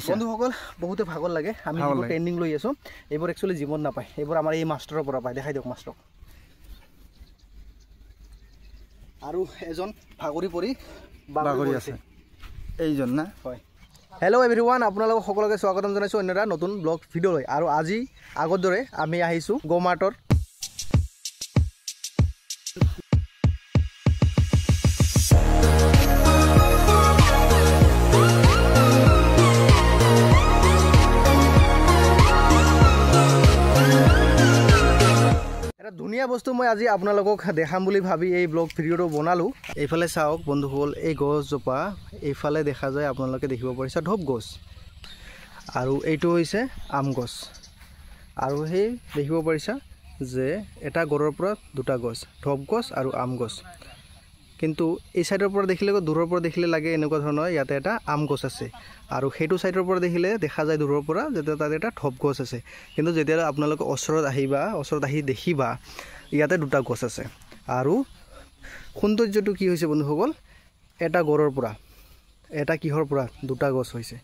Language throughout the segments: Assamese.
বন্ধুসকল বহুতে ভাগৰ লাগে, আমি যিবোৰ ট্ৰেইনিং লৈ আছোঁ এইবোৰ একচুৱেলি জীৱন নাপায়, এইবোৰ আমাৰ এই মাষ্টৰৰ পৰা পায়। দেখাই দিয়ক মাষ্টৰক। আৰু এজন ভাগৰি পৰি বাগৰি আছে এইজন না? হয়। হেল্ল' এভৰিৱান, আপোনালোকক সকলোকে স্বাগতম জনাইছোঁ অন্য এটা নতুন ব্লগ ভিডিঅ'লৈ। আৰু আজি আগৰ দৰে আমি আহিছোঁ গ'মাৰ্টত। এটা ধুনীয়া বস্তু মই আজি আপোনালোকক দেখাম বুলি ভাবি এই ব্লগ ভিডিঅ'টো বনালোঁ। এইফালে চাওক বন্ধুসকল, এই গছজোপা এইফালে দেখা যায়, আপোনালোকে দেখিব পাৰিছে ঢোপ গছ, আৰু এইটো হৈছে আম গছ। আৰু সেই দেখিব পাৰিছা যে এটা গড়ৰ পৰা দুটা গছ, ঢোপ গছ আৰু আম গছ। কিন্তু এই ছাইডৰ পৰা দেখিলে, দূৰৰ পৰা দেখিলে লাগে এনেকুৱা ধৰণৰ ইয়াতে এটা আম গছ আছে, আৰু সেইটো ছাইডৰ পৰা দেখিলে দেখা যায় দূৰৰ পৰা যে তাতে এটা ঢোপ গছ আছে। কিন্তু যেতিয়া আপোনালোকে ওচৰত আহিবা, ওচৰত আহি দেখিবা ইয়াতে দুটা গছ আছে। আৰু সৌন্দৰ্যটো কি হৈছে বন্ধুসকল, এটা গড়ৰ পৰা এটা কিহৰ পৰা দুটা গছ হৈছে।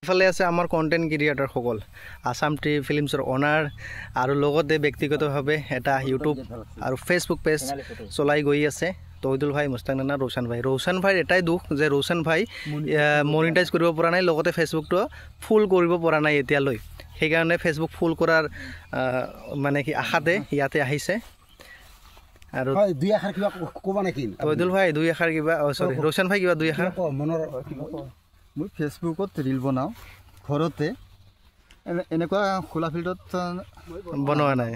এইফালে আছে আমাৰ কণ্টেণ্ট ক্ৰিয়েটৰসকল, আছাম ট্ৰি ফিল্মছৰ অনাৰ, আৰু লগতে ব্যক্তিগতভাৱে এটা ইউটিউব আৰু ফেচবুক পেজ চলাই গৈ আছে তহিদুল ভাই, মুস্তাক নানা, ৰৌশান ভাই। ৰৌশান ভাইৰ এটাই দুখ যে ৰৌশান ভাই মনিটাইজ কৰিব পৰা নাই, লগতে ফেচবুকটো ফুল কৰিব পৰা নাই এতিয়ালৈ। সেইকাৰণে ফেচবুক ফুল কৰাৰ মানে কি আশাতে ইয়াতে আহিছে। আৰু দুই আষাৰ কিবা ক'বা নেকি তহিদুল ভাই? দুই আষাৰ কিবা, চৰি ৰৌশান ভাই কিবা দুই আষাৰ মনৰ। মই ফেচবুকত ৰিল বনাওঁ ঘৰতে, এনেকুৱা খোলা ফিল্ডত বনোৱা নাই।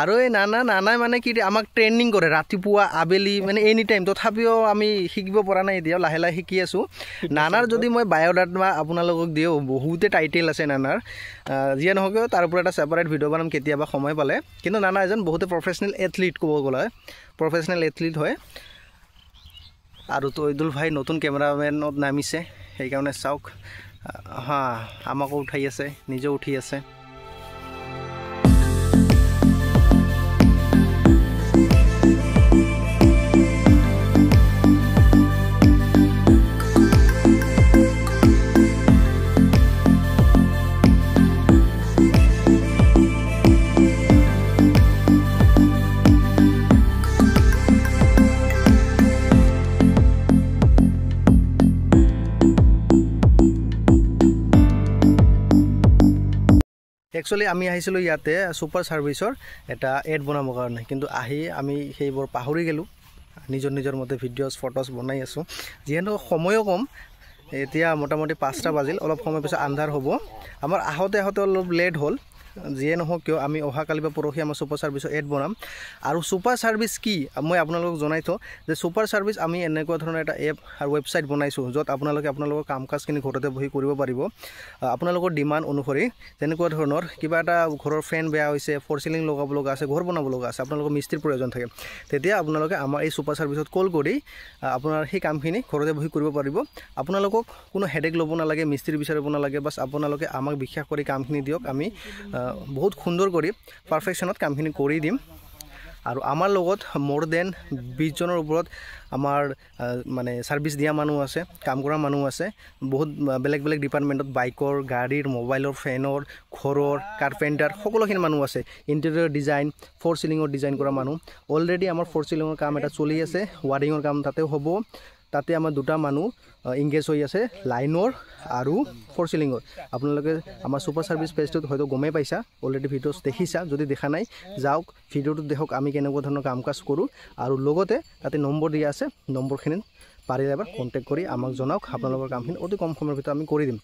আৰু এই নানা নানাই মানে কি আমাক ট্ৰেইনিং কৰে ৰাতিপুৱা আবেলি, মানে এনি টাইম। তথাপিও আমি শিকিব পৰা নাই এতিয়াও, লাহে লাহে শিকি আছোঁ। নানাৰ যদি মই বায়'ডাটা আপোনালোকক দিওঁ, বহুতে টাইটেল আছে নানাৰ, যিয়ে নহওক তাৰ ওপৰত এটা ছেপাৰেট ভিডিঅ' বনাম কেতিয়াবা সময় পালে। কিন্তু নানা এজন বহুতে প্ৰফেচনেল এথলিট ক'ব গ'লে, প্ৰফেচনেল এথলিট হয়। আৰু তৈদুল ভাই নতুন কেমেৰামেনত নামিছে, সেইকাৰণে চাওক হা আমাকো উঠাই আছে, নিজেও উঠি আছে। একচুৱেলি আমি আহিছিলোঁ ইয়াতে ছুপাৰ ছাৰ্ভিচৰ এটা এড বনাবৰ কাৰণে, কিন্তু আহি আমি সেইবোৰ পাহৰি গ'লোঁ। নিজৰ নিজৰ মতে ভিডিঅ'ছ ফটোজ বনাই আছোঁ, যিহেতু সময়ো কম। এতিয়া মোটামুটি 5টা বাজিল, অলপ সময় পিছত আন্ধাৰ হ'ব। আমাৰ আহোঁতে আহোঁতে অলপ লেট হ'ল। যিয়ে নহওক কিয়, আমি অহাকালি বা পৰহি আমাৰ ছুপাৰ ছাৰ্ভিচৰ এড বনাম। আৰু ছুপাৰ ছাৰ্ভিচ কি মই আপোনালোকক জনাই থওঁ যে ছুপাৰ ছাৰ্ভিচ আমি এনেকুৱা ধৰণৰ এটা এপ আৰু ৱেবছাইট বনাইছোঁ, য'ত আপোনালোকে আপোনালোকৰ কাম কাজখিনি ঘৰতে বহি কৰিব পাৰিব, আপোনালোকৰ ডিমাণ্ড অনুসৰি। যেনেকুৱা ধৰণৰ কিবা এটা ঘৰৰ ফেন বেয়া হৈছে, ফ'ৰ চিলিং লগাব লগা আছে, ঘৰ বনাব লগা আছে, আপোনালোকৰ মিস্ত্ৰীৰ প্ৰয়োজন থাকে, তেতিয়া আপোনালোকে আমাৰ এই ছুপাৰ ছাৰ্ভিচত কল কৰি আপোনাৰ সেই কামখিনি ঘৰতে বহি কৰিব পাৰিব। আপোনালোকক কোনো হেডেক ল'ব নালাগে, মিস্ত্ৰী বিচাৰিব নালাগে, বাছ আপোনালোকে আমাক বিশ্বাস কৰি কামখিনি দিয়ক, আমি বহুত সুন্দৰ কৰি পাৰফেকশ্যনত কামখিনি কৰি দিম। আৰু আমাৰ লগত মোৰ then 20জনৰ ওপৰত আমাৰ মানে ছাৰ্ভিচ দিয়া মানুহ আছে, কাম কৰা মানুহ আছে, বহুত বেলেগ বেলেগ ডিপাৰ্টমেণ্টত, বাইকৰ, গাড়ীৰ, মোবাইলৰ, ফেনৰ, ঘৰৰ, কাৰ্পেণ্টাৰ, সকলোখিনি মানুহ আছে। ইণ্টেৰিয়ৰ ডিজাইন, ফ'ৰ চিলিঙৰ ডিজাইন কৰা মানুহ। অলৰেডি আমাৰ ফ'ৰ চিলিঙৰ কাম এটা চলি আছে, ৱাৰিঙৰ কাম তাতেও হ'ব। তাতে আমাৰ দুটা মানুহ ইংগেজ হৈ আছে, লাইনৰ আৰু ফ'ৰ চিলিঙৰ। আপোনালোকে আমাৰ ছুপাৰ ছাৰ্ভিচ পেজটোত হয়তো গমেই পাইছা, অলৰেডি ভিডিঅ'ছ দেখিছা। যদি দেখা নাই, যাওক ভিডিঅ'টোত দেখক আমি কেনেকুৱা ধৰণৰ কাম কাজ কৰোঁ। আৰু লগতে তাতে নম্বৰ দিয়া আছে, নম্বৰখিনিত পাৰিলে এবাৰ কণ্টেক্ট কৰি আমাক জনাওক, আপোনালোকৰ কামখিনি অতি কম সময়ৰ ভিতৰত আমি কৰি দিম।